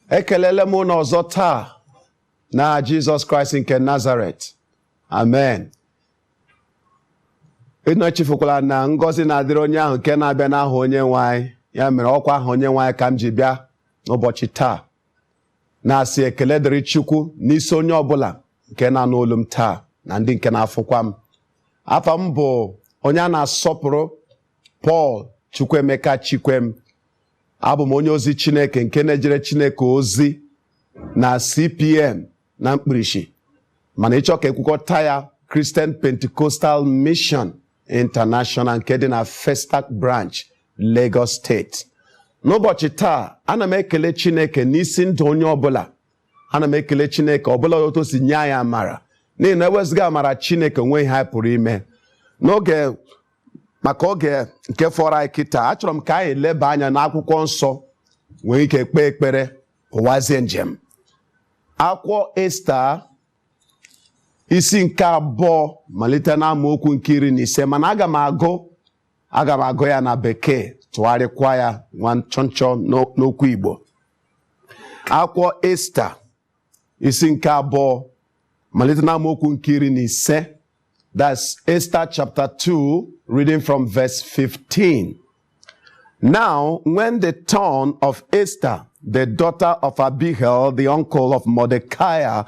Ekelele m unu ọzọ taa na Jizọs Kraịst nke Nazaret. Amen. Unu echefukwala na ngọzi na-adịrị onye ahụ nke na-abịa n'aha onye nwe anyị. Ya mere ọkwa aha onye nwe anyị ka m ji bịa n'ụbọchị taa, na-asị ekele dịrị Chukwu n'isi onye ọbụla nke na-anụ olu m taa na ndị nke na-afụkwa m. Afa m bụ onye a na-asọpụrụ, Paul Chukwuemeka Chikwem. Abụ m onye ozi Chineke nke na-ejere Chineke ozi na CPM na mkpirisi, mana ịchọ ka ekwukọta ya, Christian Pentecostal Mission International nke dị na Festac Branch, Lagos State. N'ụbọchị taa, ana m ekele Chineke n'isi ndụ onye ọbụla. Ana m ekele Chineke ọbụla otu o si nye anyị amara, n'ihi na ewezụga amara Chineke, onwe ihe anyị pụrụ ime. N'oge maka oge nke fọrọ anyị kịta, achọrọ m ka anyị leba anya n'akwụkwọ nsọ, nwee ike kpee ekpere, pụwazie njem. Akwụkwọ Esta, isi nke 2, malite na amaokwu nke 15, mana aga m agụ ya na Bekee, tụgharịkwa ya nwa nchọnchọ n'okwu Igbo. Akwụkwọ Esta, isi nke 2, malite na amaokwu nke 15. That's Esther chapter 2, reading from verse 15. Now, when the turn of Esther, the daughter of Abihail, the uncle of Mordecai,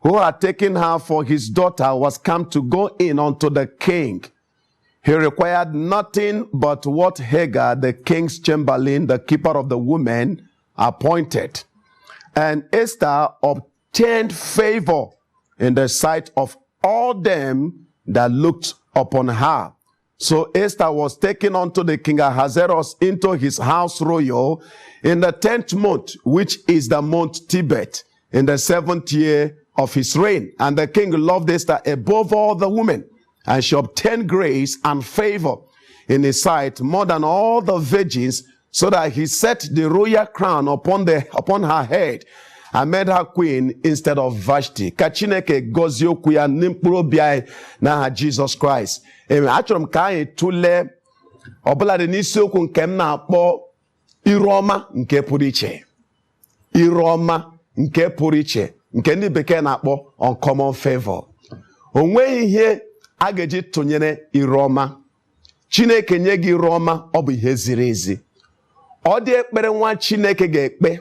who had taken her for his daughter, was come to go in unto the king, he required nothing but what Hegai, the king's chamberlain, the keeper of the women, appointed. And Esther obtained favor in the sight of all them that looked upon her. So Esther was taken unto the king Ahasuerus into his house royal in the 10th month, which is the month Tebeth, in the seventh year of his reign. And the king loved Esther above all the women, and she obtained grace and favor in his sight more than all the virgins, so that he set the royal crown upon her head and made her queen instead of Vashti. Ka Chineke gọzie okwu ya n'mkpụrụ obi anyị n'aha Jizọs Kraịst. Amen. Achọrọ m ka anyị tụlee ọbụladị n'isiokwu nke m na-akpọ iru ọma nke pụrụ iche. Iru ọma nke pụrụ iche, nke ndị Bekee na-akpọ uncommon favor. O nweghị ihe a ga-eji tụnyere iru ọma. Chineke nye gị iru ọma, ọ bụ ihe ziri ezi. Ọ dị ekpere nwa Chineke ga-ekpe,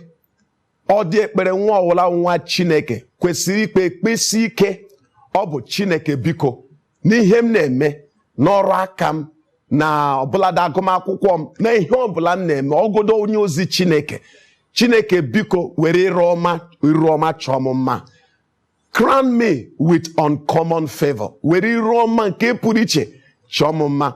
ọ dị ekpere nwa ọwụla nwa Chineke kwesịrị ikpe, ekpesi ike, ọ bụ: Chineke, biko, n'ihe m na-eme, n'ọrụ aka m, na ọbụladị agụmakwụkwọ m, na ihe ọbụla m na-eme, ọgodo onye ozi Chineke, Chineke, biko, were iru ọma, iru ọma chọọ m mma. Crown me with uncommon favor. Were iru ọma nke pụrụ iche chọọ m mma.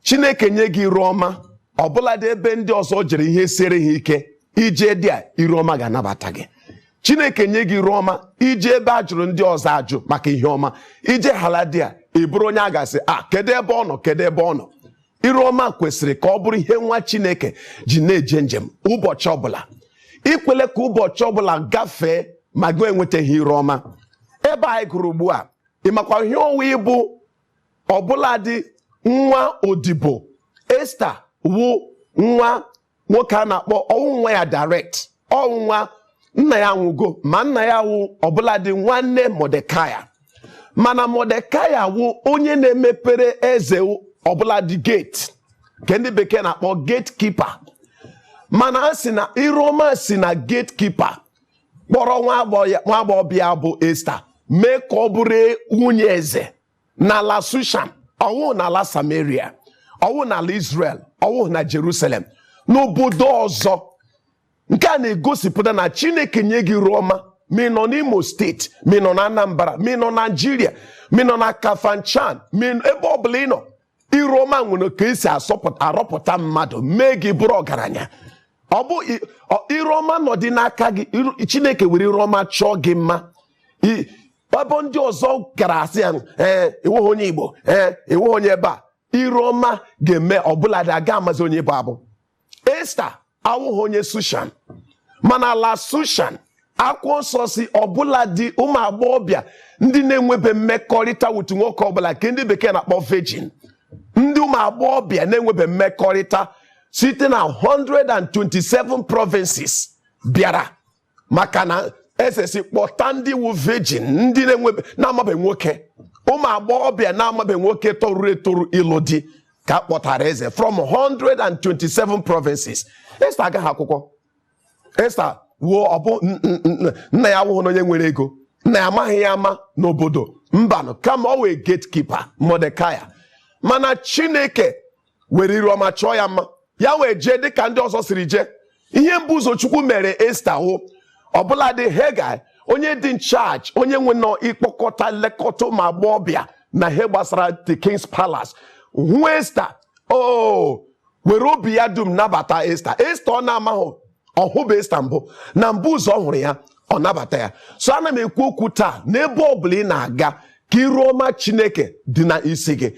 Chineke nye gị iru ọma, ọbụladị ebe ndị ọzọ jere ihe siere ha ike, ije dị a, iru ọma ga-anabata gị. Chineke nye gị iru ọma, ije ebe a jụrụ ndị ọzọ ajụ maka ihe ọma, ije hala dị a, ị bụrụ onye a ga-asị, "A, kedu ebe ọ nọ? Kedu ebe ọ nọ?" Iru ọma kwesịrị ka ọ bụrụ ihe nwa Chineke ji na-eje njem ụbọchị ọbụla. Ikwele ka ụbọchị ọbụla gafee ma gị enwetaghị iru ọma. Ebe anyị gụrụ ugbu a, ị makwa ihe ọnwa ịbụ ọbụladị nwa odibo Esta wụ nwa nwoke a na-akpọ ọnwụ nwa ya direct, ọnwụ nwa nna ya nwụgo, ma nna ya wụ ọbụladị nwanne Mọdekaya. Mana Mọdekaya wụ onye na-emepere eze ọbụladị gate, nke ndị Bekee na-akpọ gatekeeper. Mana a sị na iruọma si na gatekeeper kpọrọ nwa agbọghọbịa bụ Esta, mee ka ọ bụrụ nwunye eze n'ala Sushan. Ọwụ n'ala Samaria, ọwụ n'ala Israel, ọwụ na Jerusalem, n'obodo ọzọ. Nke a na-egosipụta na Chineke nye gị iru ọma, ma ị nọ n'Imo Steeti, ma ị nọ na Anambra, ma ị nọ na Naijiria, ma ị nọ na Kafanchan, ma ebe ọ bụla ị nọ, iru ọma nwere ka esi arọpụta mmadụ, mee gị bụrụ ọgaranya. Ọ bụ iru ọma nọdị n'aka gị. Chineke were iru ọma chọọ gị mma ebe ndị ọzọ gara asị ya, "Ee, ịwụghị onye Igbo, ee, ịwụghị onye ebe a." Iru ọma ga-eme ọbụladị aga amazi onye bụ abụ. Esta awụghị onye Sushan, mana ala Sushan, akwụkwọ nsọ si ọbụladị ụmụ agbọghọbịa ndị na-enwebe mmekọrịta with nwoke ọbụla, nke ndị Bekee na-akpọ virgin, ndị ụmụ agbọghọbịa na-enwebe mmekọrịta site na 127 provinces bịara. Maka na eze si kpọta ndị wu virgin, ndị na-amabeghị nwoke, ụmụ agbọghọbịa na-amabeghị nwoke toruru etoru ịlụ di, ka a kpọtara eze from 127 provinces. Esta agaghị akwụkwọ. Esta wuo ọbụ nna ya awụghị na onye nwere ego, nna ya amaghị ya ama n'obodo mbanụ, kama ọ wee gatekeeper Mordecai. Mana Chineke were iru ọma chọọ ya mma, ya wee jee dịka ndị ọzọ siri jee. Ihe mbụ ụzọ Chukwu mere Esta hụ, ọbụladị Hegai, onye dị in charge, onye nwe nọ ịkpọkọta nlekọta ụmụ agbọghọbịa na ihe gbasara the king's palace, hụ Esta, o were obi ya dum nabata Esta. Esta ọ na-amahụ, ọhụba Esta mbụ na mbụ ụzọ ọ hụrụ ya, ọ nabata ya. So ana m ekwu okwu taa, n'ebe ọ bụla ị na-aga, ka iru ọma Chineke dị na isi gị.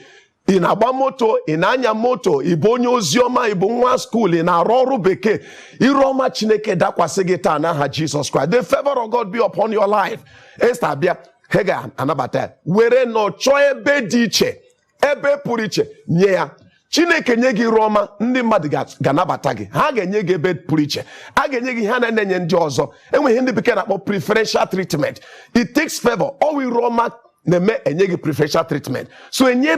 Ị na-agba moto, ị na-anya moto, ị bụ onye ozi ọma, ị bụ nwa school, ị na-arụ ọrụ bekee, iru ọma Chineke dakwasị gị taa n'aha Jizọs Kraịst. The favor of God be upon your life. Esta bịa, ha ga-anabata ya, were nọ chọọ ebe dị iche, ebe pụrụ iche nye ya. Chineke nye gị iru ọma, ndị mmadụ ga-anabata gị, ha ga-enye gị ebe pụrụ iche, a ga-enye gị ihe a na-enye ndị ọzọ. Enweghị ihe ndị bekee na-akpọ preferential treatment. It takes favor. Ọwụ iru ọma na-eme enye gị preferential treatment. So enye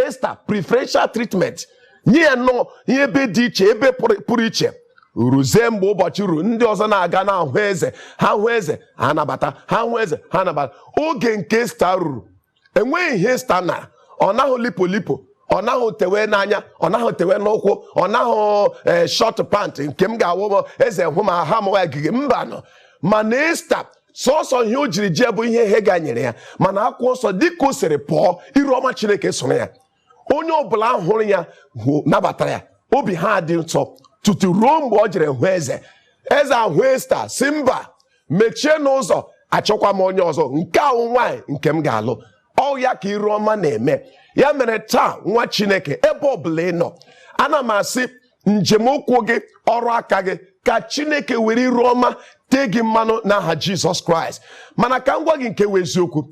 Esther preferential treatment, nye ya nnọọ ihe ebe dị iche, ebe pụrụ iche. Ruzie mgbe ụbọchị ruru, ndị ọzọ na-aga na-ahụ eze, ha hụ eze, ha nabata, ha hụ eze, ha nabata. Oge nke Esta ruru, enweghị ihe Esta nara. Ọ nahụ lipo lipo, ọ nahụ tewe n'anya, ọ nahụ tewe n'ụkwụ, ọ nahụ short pant nke m ga-awụ m eze hụ ma ha ma gige mba nọ. Mana Esta, sọsọ ihe o jiri jee bụ ihe Hega nyere ya. Mana akwụkwọ nsọ, dịka o siri pụọ, iru ọma Chineke soro ya. Onye ọbụla hụrụ ya hụ nabatara ya, obi ha dị nsọ tutu ruo mgbe ọ jere hụ eze. Eze ahụ Esta si mba, mechie n'ụzọ, achọkwa m onye ọzọ, nke ahụ nwaanyị nke m ga-alụ. Ọ ya ka iru ọma na-eme. Ya mere taa, nwa Chineke, ebe ọbụla ị nọ, ana m asị njem ụkwụ gị, ọrụ aka gị, ka Chineke were iru ọma tee gị mmanụ n'aha Jizọs Kraịst. Mana ka m gwa gị nke wụ eziokwu,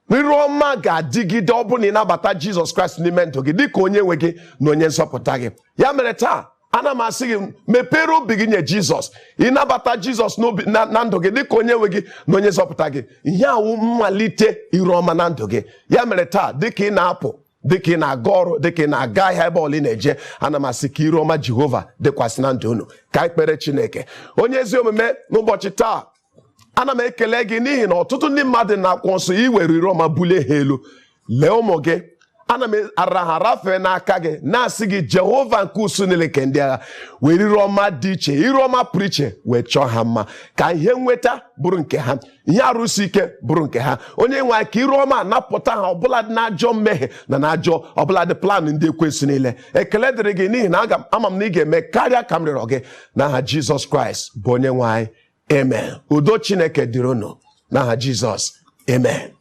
iru ọma ga-adịgide ọ bụrụ na ị nabata Jizọs Kraịst n'ime ndụ gị dịka onye nwe gị na onye nzọpụta gị. Ya mere taa, ana m asị gị mepere obi gị nye Jizọs. Ịnabata Jizọs n'obi na ndụ gị dịka onye nwe gị na onye nzọpụta gị, ihe awụ mmalite iru ọma na ndụ gị. Ya mere taa, dịka ị na-apụ, dịka ị na-aga ọrụ, dịka ị na-aga ahịa, ebe ọla ị na-eje, ana m asị ka iru ọma Jehova dịkwasị na ndụ unu. Ka anyị kpere Chineke onye ezi omume. N'ụbọchị taa, ana m ekele gị n'ihi na ọtụtụ ndị mmadụ na-akwụ nsọ iwere iru ọma bulie ha elu. Lee ụmụ gị, ana m ara ha rafee n'aka gị, na-asị gị, Jehova nke usu niile nke ndị agha, were iru ọma dị iche, iru ọma pụrụ iche, wee chọọ ha mma, ka ihe nweta bụrụ nke ha, ihe arụsi ike bụrụ nke ha. Onye nwe anyị, ka iru ọma napụta ha ọbụladị n'ajọ mmehie na n'ajọ ọbụladị plan ndị ekwensu niile. Ekele dịrị gị n'ihi na aga m ama m na ị ga-eme karịa ka m rịọrọ gị, n'aha Jizọs Kraịst bụ onye nwe anyị, amen. Udo Chineke dịrị unu n'aha Jizọs, amen.